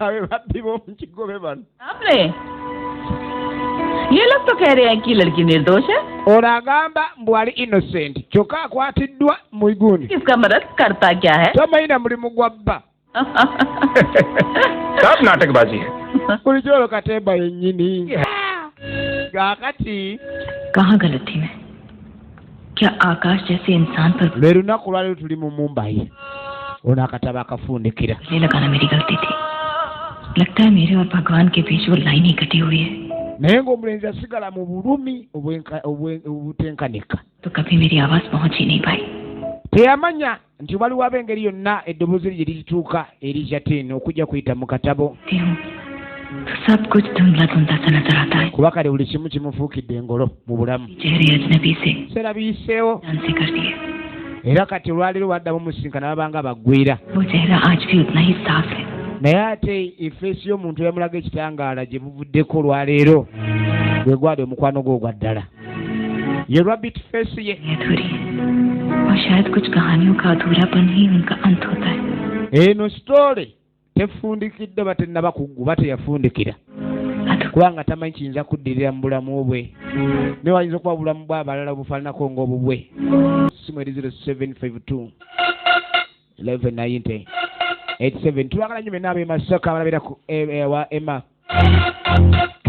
Abe babbi b'omukigobe bano. आपने ये लोग तो कह रहे हैं कि लड़की निर्दोष है। Ono agamba mbu ali innocent, kyokka akwatiddwa mu igundi. इसका मदद करता क्या है? Tamanyi na mulimu gwa bba. सब नाटकबाजी है। Bulijjo olwo katemba yennyini kaakati. कहाँ गलत थी मैं? क्या आकाश जैसे इंसान पर Lwe lunaku lwaliro tuli mu Mumbai, ono akatabo akafundikira. गले लगाना मेरी गलती थी? लगता है मेरे और भगवान के बीच वो लाइन ही कटी हुई है। Naye ng'omulenzi asigala mu bulumi obutenkanika. तो कभी मेरी आवाज पहुंच ही नहीं पाई। Teyamanya nti waliwo ab'engeri yonna eddoboozi lye lirituuka eri Jatin okujja kuyita mu katabo. देखती हूँ तो सब कुछ धुंधला धुंधला सा नजर आता है। Kuba kale buli kimu kimufuukidde engolo mu bulamu. चेहरे अजनबी से Biseera biyiseewo. जान से कर दिए। Era kati olwaleero waddamu musinkana babanga baggwira. वो चेहरा आज भी उतना ही साफ है। Naye ate efeesi y'omuntu eyamulaga ekitangaala gye buvuddeko olwaleero gwe gwali omukwano gwe ogwa ddala ye rabbit face ye. ये अधूरी है और शायद कुछ कहानियों का अधूरापन ही उनका अंत होता है। Eno story tefundikidde oba tennaba kugguba, teyafundikira. अधूरा। Kubanga tamanyi kiyinza kuddirira mu bulamu bwe, naye wayinza okuba obulamu bw'abalala obufaananako ng'obubwe. Simu eri 0752 1190 87. Tulagala nnyo benna ab'e Masaka abalabira ku wa Emma K.